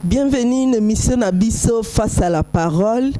Bienvenue na émission na biso Face à la parole.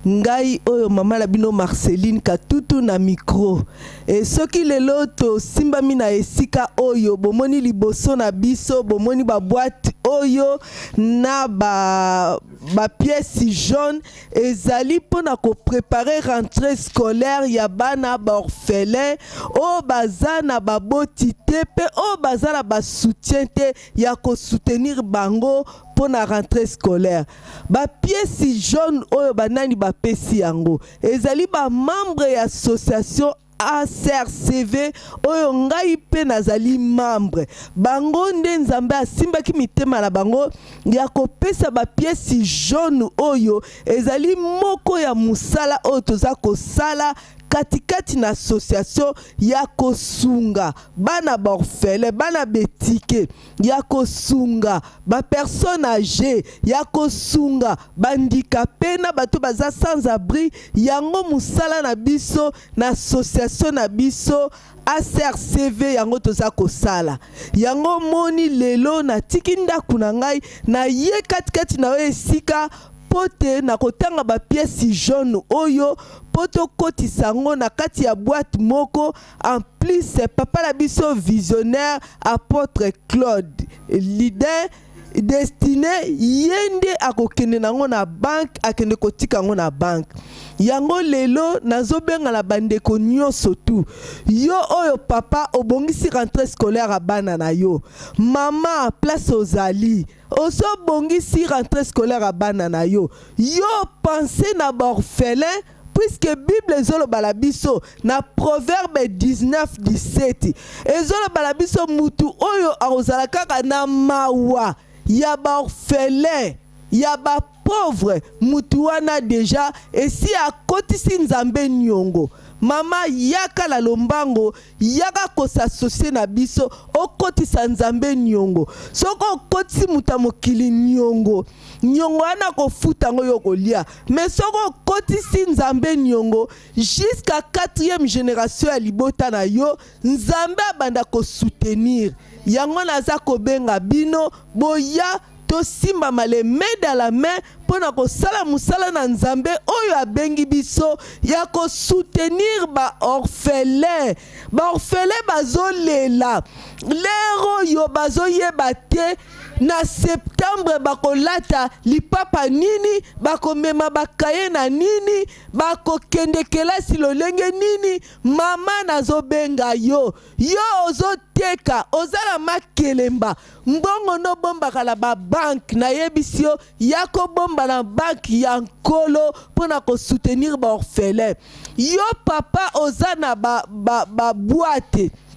Ngai oyo mama na bino Marceline Katutu na micro. E soki lelo tosimbami na esika oyo bomoni liboso na biso, bomoni ba boîte oyo na ba ba pièces jaune ezali mpona ko préparer rentrée scolaire ya bana ba orphelin oyo baza na baboti te mpe oyo baza na ba soutien te ya ko soutenir bango mpo na rentrée scolaire. Ba pièces jaune oyo banani bapesi yango ezali ba membre ya association ACRCV oyo ngai mpe nazali membre. Bango nde Nzambe asimbaki mitema na bango ya kopesa ba pièces jaune oyo ezali moko ya mosala oyo toza kosala katikati na association ya kosunga bana baorphelin, bana betike, ya kosunga ba personnes âgées, ya kosunga bahandicapé na bato baza sans abri. Yango mosala na biso na association na biso ACRCV, yango toza kosala yango. Moni lelo natiki ndako na ngai, naye katikati na yo esika mpo te na kotanga bapièces jaune oyo mpo tokotisa yango na kati ya boîte moko. En plus, papa na biso visionnaire apôtre Claude Leader Destiné, ye nde akokende nango na banque, akende kotika yango na banque. Yango lelo nazobenga na bandeko nyonso tu. Yo oyo papa obongisi rentrée scolaire ya bana na yo, mama place ozali ozobongisi rentrée scolaire ya bana na yo, yo pense na baorphelin, puisque Bible ezolobala biso na Proverbe 19 17, ezolobala biso mutu oyo akozala kaka na mawa ya baorphelin, ya bapauvre, mutu wana déjà esi akotisi Nzambe niongo. Mama, yaka na lombango, yaka kos'associer na biso, okotisa Nzambe niongo. Soki okotisi moto ya mokili niongo, niongo wana kofuta yango yo kolia, mais soki okotisi Nzambe niongo, jusqu'à quatrième génération ya libota na yo, Nzambe abanda kosoutenir yango. Naza kobenga bino, boya tosimbama les mains dans la main mpo na kosala mosala na Nzambe oyo abengi biso ya kosoutenir baorphelin. Baorphelin bazolela lere oyo, bazoyeba te na septembre bakolata lipapa nini, bakomema bakaye na nini, bakokende kelasi lolenge nini. Mama, nazobenga yo, yo ozoteka, oza na makelemba, mbongo nobombaka na babanque, nayebisi yo, ya kobomba na banque ya Nkolo mpo na kosoutenir baorphelin. Yo papa oza na baboîte, ba, ba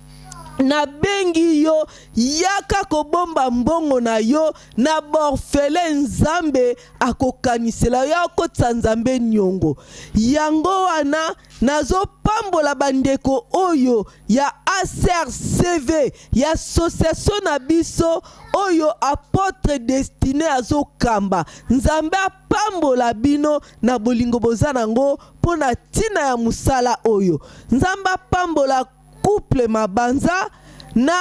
nabengi yo, yaka kobomba mbongo na yo na baorphelin. Nzambe akokanisela yo, akotisa Nzambe niongo. Yango wana nazopambola bandeko oyo ya ACRCV, ya association na biso oyo apôtre Destiné azokamba. Nzambe apambola bino na bolingo boza nango mpo na ntina ya mosala oyo. Nzambe apambola couple Mabanza na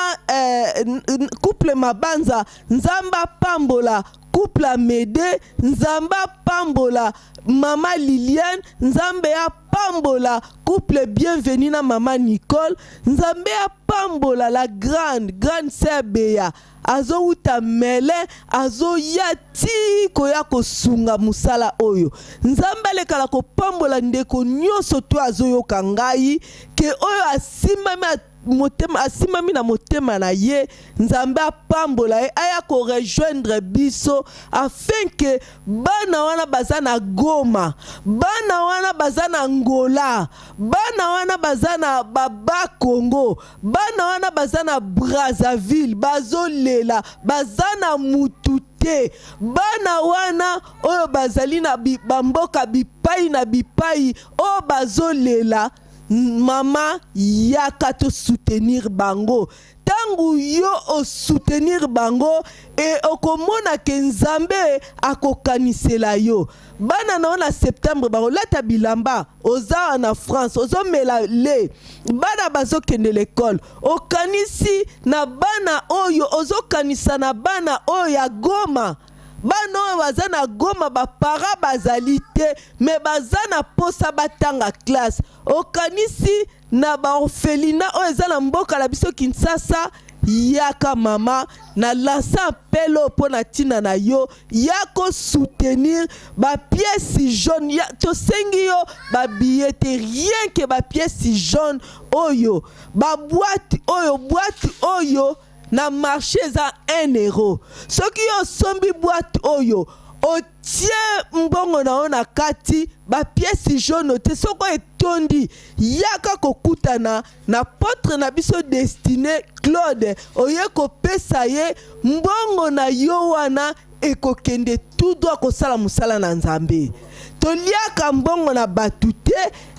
couple Mabanza, Nzambe apambola couple Amede, Nzambe apambola mama Liliane, Nzambe apambola couple Bienvenu na mama Nicole, Nzambe apambola la grande grande sœur Beya, azowuta mele, azoya ti koya kosunga mosala oyo. Nzambe alekala kopambola ndeko nyonso to azoyoka ngai ke oyo asimbami motema, asimbami na motema na ye. Nzambe apambola ye, aya korejoindre biso afin ke bana wana baza na Goma, bana wana baza na Angola, bana wana baza na baba Congo, bana wana baza na Brazzaville, bazolela, baza na mutu te. Bana wana oyo bazali na bamboka bipai na bipai oyo bazolela, mama, yaka tosoutenir bango. Ntango yo osoutenir bango e, okomona ke Nzambe akokanisela yo. Bana na yo na septembre bakolata bilamba. Oza na France, ozomela le, bana bazokende l'école, okanisi na bana oyo, ozokanisa na bana oyo ya Goma. Bana oyo baza na Goma ba parents bazali te mais baza na posa batanga classe. Okanisi na ba orphelinat oyo eza na mboka na biso Kinshasa? Yaka mama, na lance appel oyo mpo na ntina na yo, ya ko soutenir ba pièces jaunes. Ya, tosengi yo ba billets te, rien que ba pièces jaunes oyo, ba boîte oyo, boîte oyo na marché eza 1 euro. Soki yo osombi boîte oyo, otie mbongo na yo na kati, ba pièces jaunes te, soki etondi, yaka kokutana na apôtre na biso Destiné Claude, oye kopesa ye mbongo na yo wana, ekokende tout droit kosala mosala na Nzambe. Toliaka mbongo na bato te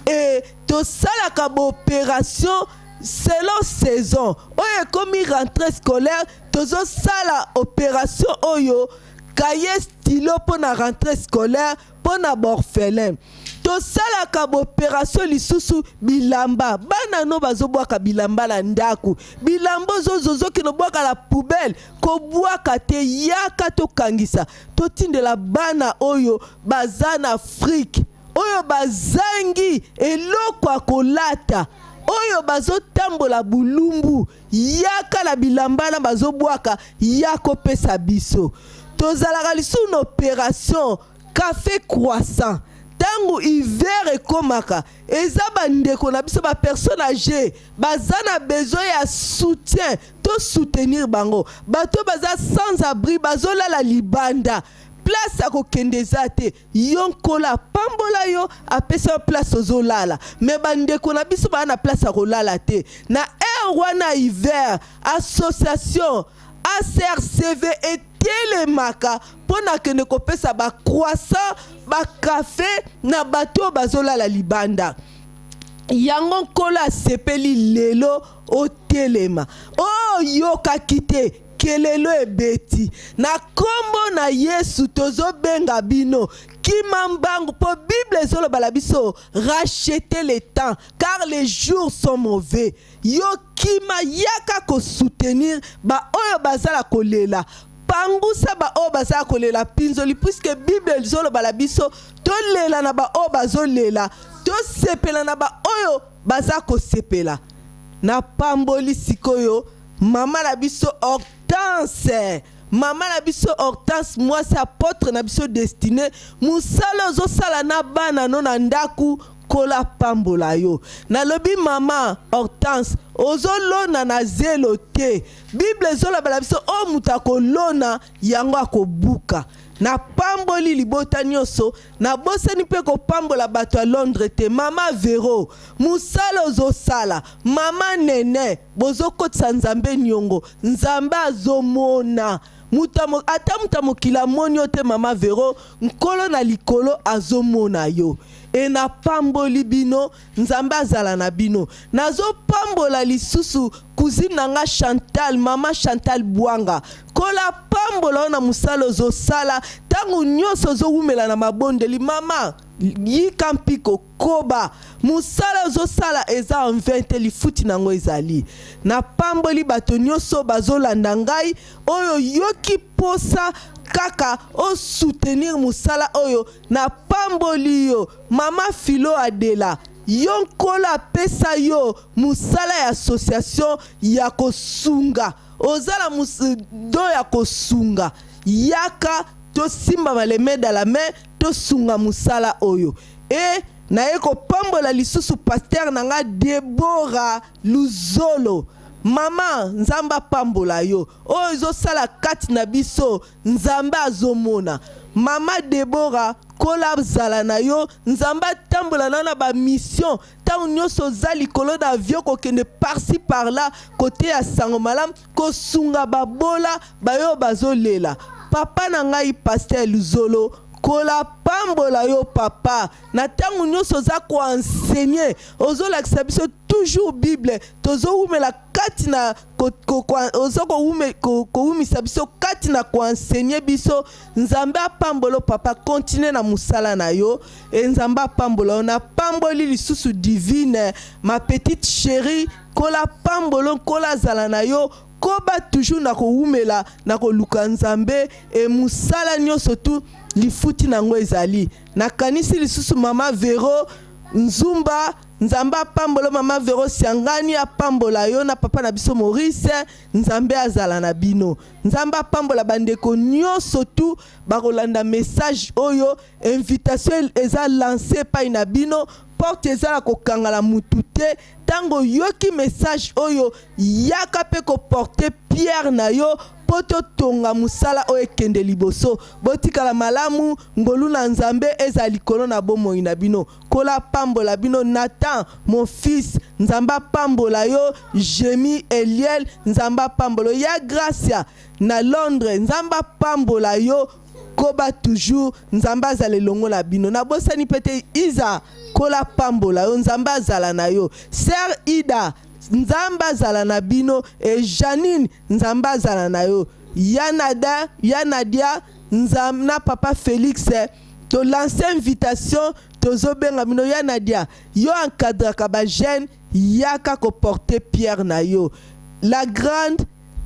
e tosalaka baopération selon saison. Oyo ekomi rentrée scolaire, tozosala opération oyo cahier, stylo mpo na rentrée scolaire mpo na baorphelin. Tosalaka baopération lisusu bilamba. Bana no bazobwaka bilamba na ndako, bilamba ozozo ozokende obwaka na poubelle, kobwaka te, yaka tokangisa, totindela bana oyo baza na Afrique, oyo bazangi eloko ya kolata, oyo bazotambola bulumbu. Yaka na bilamba na bazobwaka, ya kopesa biso. Tozalaka lisusu na opération café croissant. Ntango hiver ekomaka, eza bandeko na biso bapersonnes âgées baza na besoin ya soutien, tosoutenir bango. Bato baza sans abri, bazolala libanda, place ya kokende eza te. Yo Nkolo apambola yo, apesa yo place ozolala, mais bandeko na biso baa na place ya kolala te. Na heure wana hiver, association ACRCV etelemaka mpo na kende kopesa bacroissant, bacafé na bato oyo bazolala libanda. Yango Nkolo asepeli lelo otelema. Oyo oyokaki te, kelelo ebeti na nkombo na Yesu. Tozobenga bino, kima mbangu, mpo Bible ezoloba biso: "Rachetez le temps, car les jours sont mauvais." Yo kima, yaka kosoutenir baoyo bazala kolela, pangusa baoyo bazala kolela mpinzoli, puisque Bible ezoloba na biso tolela na baoyo bazolela, tosepela na baoyo baza kosepela. Napamboli sikoyo mama na biso Hortense, mama na biso Hortense, mwasi apôtre na biso Destiné. Mosala ozosala na bana no na ndako, kola pambola yo. Nalobi, mama Hortense, ozolona na zelo te. Bible ezolobela biso oyo moto akolona, yango akobuka. Napamboli libota nyonso. Nabosani mpe kopambola bato ya Londres te. Mama Vero, mosala ozosala, mama Nene, bozokotisa Nzambe niongo, Nzambe azomona. Ata moto ya mokili amoni yo te, mama Vero, Nkolo na likolo azomona yo. E napamboli bino, Nzambe azala na bino. Nazopambola lisusu cousine na nga Chantal, mama Chantal Bwanga. Kola pambola oyo na mosala ozosala. Ntango nyonso ozowumela na mabondeli, mama, yika mpiko, koba. Mosala ozosala eza en vain te, lifuti nango ezali. Napamboli bato nyonso bazolanda ngai. Oyo yoki posa kaka osoutenir mosala oyo, napamboli yo. Mama Filo Adela, yo Nkolo apesa yo mosala ya association ya kosunga, oza na do ya kosunga, yaka tosimbama le main dans la main, tosunga mosala oyo. E naye kopambola lisusu pasteur na nga Debora Luzolo. Mama, Nzambe apambola yo. Oyo ezosala kati na biso, Nzambe azomona. Mama Debora, kola azala na yo, Nzambe atambola na yo na bamission. Ntango nyonso oza likolo na avion, kokende par-ci par-là, koteya sango malamu, kosunga babola bayo bazolela. Papa na ngai pasteur Luzolo, kola pambola yo papa. Na ntango nyonso oza koenseigner, ozolakisa biso toujours Bible, tozowumela kati na oza kowumisa biso kati na koenseigner biso. Nzambe apambola yo papa, continue na mosala na yo e Nzambe apambola yo. Napamboli lisusu Divine, ma petite chérie, kola pambolo, Nkolo azala na yo. Koba toujours na kowumela na koluka Nzambe e mosala nyonso tu lifuti na yango ezali. Nakanisi lisusu mama Vero Nzumba, Nzambe apambola mama Vero Siangani, apambola yo na papa na biso Maurice, Nzambe azala na bino. Nzambe apambola bandeko nyonso tu bakolanda message oyo. Invitation eza lance epai na bino, porte eza na kokangala mutu te. Ntango oyoki message oyo, yaka mpe koporte pierre na yo mpo totonga mosala oyo ekende liboso. Botikala malamu, ngolu na Nzambe ezala likolo na bomoi na bino. Nkolo apambola bino. Nathan mon fils, Nzambe apambola yo. Jemi Eliel, Nzambe apambola yo. Ya Gracia na Londres, Nzambe apambola yo. Koba toujours, Nzambe azala elongo na bino. Nabosani mpe te Iza, Nkolo apambola yo, Nzambe azala na yo. Sœur Ida, Nzambe azala na bino. E Janine, Nzambe azala na yo. Ya Nada, ya Nadia, Nzambe na papa Felix, to lance invitation, tozobenga bino. Ya Nadia, yo encadraka ba jeune, yaka koporte pierre na yo. La grande,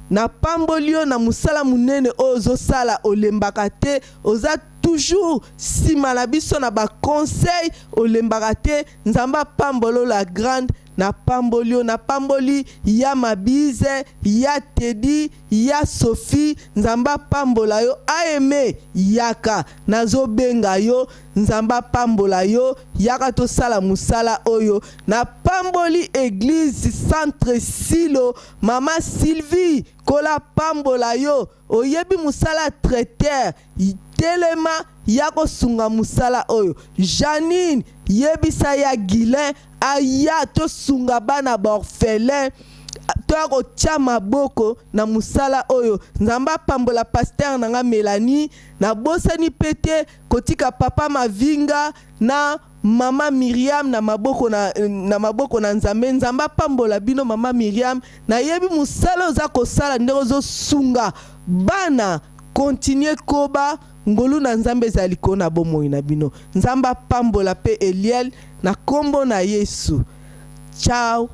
napamboli yo na mosala monene oyo ozosala, olembaka te, oza toujours nsima na biso na baconseil, olembaka te. Nzambe apambola yo, la grande. Napamboli yo, napamboli ya Mabize, ya Tedi, ya Sophie, Nzambe apambola yo. Aime, yaka, nazobenga yo, Nzambe apambola yo, yaka tosala mosala oyo. Napamboli église Centre Silo, mama Sylvie, kola pambola yo. Oyebi mosala traiteur, telema ya kosunga mosala oyo. Janine, yebisa ya Guilin aya tosunga bana baorphelin, toya kotia maboko na mosala oyo. Nzambe apambola pasteur na nga Mélanie. Nabosani mpe te kotika papa Mavinga na mama Miriam na maboko na Nzambe. Nzambe apambola bino. Mama Miriam, nayebi mosala oza kosala, ndenge ozosunga bana. Continue, koba, ngolu na Nzambe ezala likolo na bomoi na bino. Nzambe apambola mpe Eliel na nkombo na Yesu. Ciao.